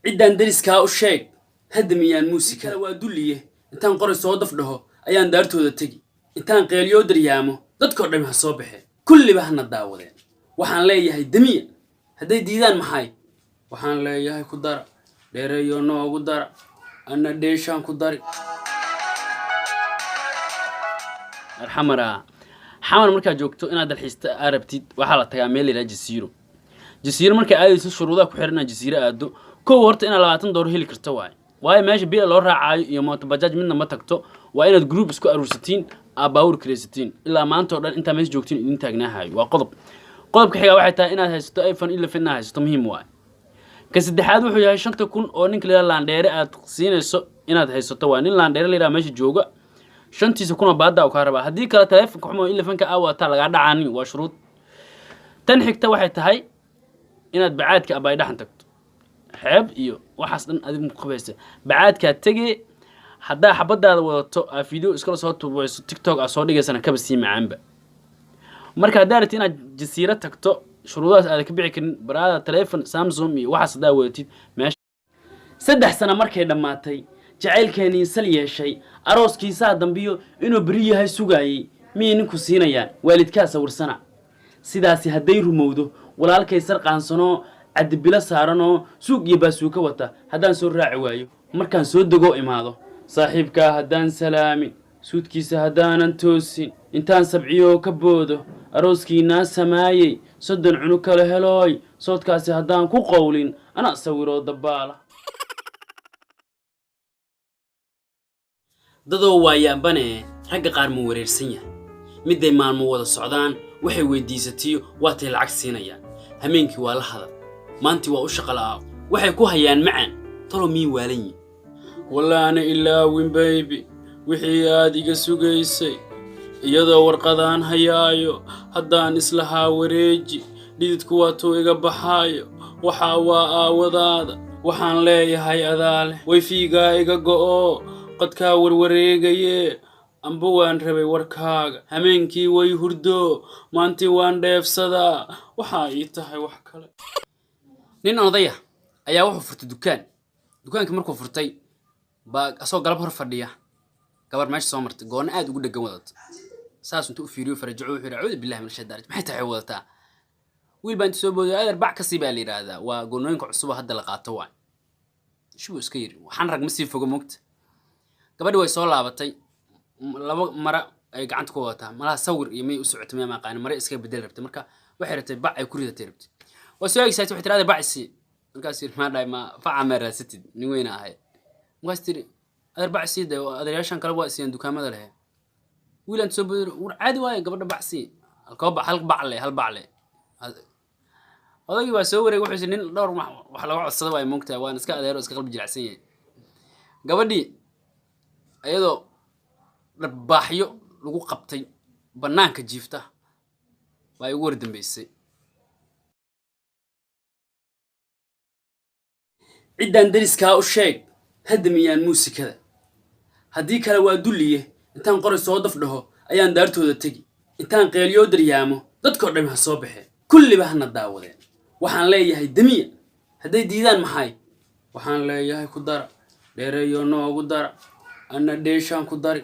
Ciddaan deriskaa u sheeg hadda miyaan muusikada waa dulliye. Intaan qoray soo daf dhaho ayaan daartooda tegi, intaan qeeliyoo daryaamo dadkoo dhami ha soo baxeen, kulliba hana daawadeen. Waxaan leeyahay damiya, hadday diidaan maxay? Waxaan leeyahay ku dara, dheereeyo noogu dara, anna dheeshaan ku dari. Xamara, Xamar markaad joogto inaad dalxiista aa rabtid, waxaa la tagaa meel la yidhaha Jasiiro. Jasiiro markaa aadayso, shuruudaha ku xiran inaad Jasiiro aado: kow, horta inaad $20 heli karto waaye, waayo meesha bila loo raacaayo iyo mooto bajaaj midna ma tagto. Waa inaad group isku aruursatiin, aa baawur kiraysatiin, ilaa maanta oo dhan intaa meesha joogtiin idin taagnaahayo. Waa qodob. Qodobka xigaa waxay tahay inaad haysato iPhone 11, inaad haysato muhiim waaye. Ka saddexaad wuxuu yahay 5,000 oo ninka la yidhaha laandheere aad siinayso inaad haysato. Waa nin laandheere la yidhaha meesha jooga, shantiisa kun oo baadda uu kaa rabaa. Haddii kale taleefonka xumo 11-ka aa wadataa lagaa dhacaani. Waa shuruud. Tan xigta waxay tahay inaad bacaadka abaydhaxan tagto, xeeb iyo waxaas dhan adigu qabaysa. Bacaadkaa tegee, haddaa xabadaada wadato, aa video iskala soo tubayso, TikTok aa soo dhigaysana, kaba sii macaanba. Marka haddaa rabtid inaad Jasiiro tagto, shuruudahaas aada ka bixi karin baraada. Taleefon Samsung iyo waxaas haddaa wadatid meesha. 3 sano markay dhammaatay, jacaylkeenii sal yeeshay, arooskiisaa dambiyo inuu beri yahay sugaayey, miyay ninku siinayaan waalidkaa sawirsana? Sidaasi hadday rumowdo, walaalkay sarqaansanoo cadibilo saaranoo suug iyo baasuuka wata haddaan soo raaci waayo, markaan soo degoo imaado, saaxiibkaa haddaan salaamin, suudkiisa haddaanan toosin, intaan sabciyoo ka boodo, arooskiinaa samaayey, 30 cunug kala helooy, soodkaasi haddaan ku qowlin, ana sawiroo dabbaala. Dadoo waayaanbane, ragga qaar ma wareersan yahay. Midday maalmo wada socdaan, waxay weydiisatiyo waatay lacag siinayaan. Hameenkii waa la hadal, maantii waa u shaqo la'aa, waxay ku hayaan macaan. Talo mii waalan yihin? Wallaana ilaawin baybi wixii aad iga sugaysay, iyadoo warqadaan hayaayo haddaan islahaa wareeji, dhididku waatuu iga baxaayo. Waxaa waa aawadaada. Waxaan leeyahay adaale, wayfiigaa iga go'oo, qadkaa warwareegaye, amba waan rabay warkaaga. Hameenkii way hurdoo, maantii waan dheefsadaa, waxaa ii tahay wax kale. Nin odaya ayaa wuxuu furtay dukaan. Dukaankii markuu furtay baa, asagoo galab hor fadhiya, gabar meesha soo martay, goonna aad ugu dheggan wadata. Saas intuu u fiiriyo farajaco, wuxuu yidhi: "Acuudu billahi min ashaytaan rajiim, maxay tahay wadataa?" Wiil baa inta soo booday: "Adeer, bac kasii baa la yidhaahdaa, waa goonnooyinka cusuba hadda la qaato." Waay shibuu iska yidhi, waxaan rag ma sii fogo mogta. Gabadhi way soo laabatay, laba mara ay gacanta ku wadataa. Malaha sawir iyo may u socotay, miyaa maqaani, mare iskaga bedel rabtay. Marka waxay rabtay bac ay ku ridatay rabtay. Waa soo eegsaatay, waxay tiri: "Adeer, bac isii." Markaas yidhi: "Maa dhahay, ma faca maa raasatid, nin weyna ahay." Markaas tiri: "Adeer, bac isii." De adeeryaashan kale waa siiyaan dukaamada lehe. Wiilaan soo boodi: "War caadi waaye, gabadha bac sii, halkoo bac, hal bac le, hal bac le." Odaygii waa soo wareegay, wuxuu nin dhowr wax laga codsada waay moogtahay, waan iska adeero, iska qalbi jilicsan yahay. Gabadhii iyadoo dharbaaxyo lagu qabtay bannaanka jiifta baa igu war dambeysay. Ciddaan deriskaa u sheeg hadda miyaan muusikada, haddii kale waa dulliye. Intaan qoray soo daf dhaho ayaan daartooda tegi, intaan qeeliyoo daryaamo dadkoo dhami ha soo baxeen, kulliba hana daawadeen. Waxaan leeyahay damiya, hadday diidaan maxay? Waxaan leeyahay ku dara, dheereeyo noogu dara, anna dheeshaan ku dari.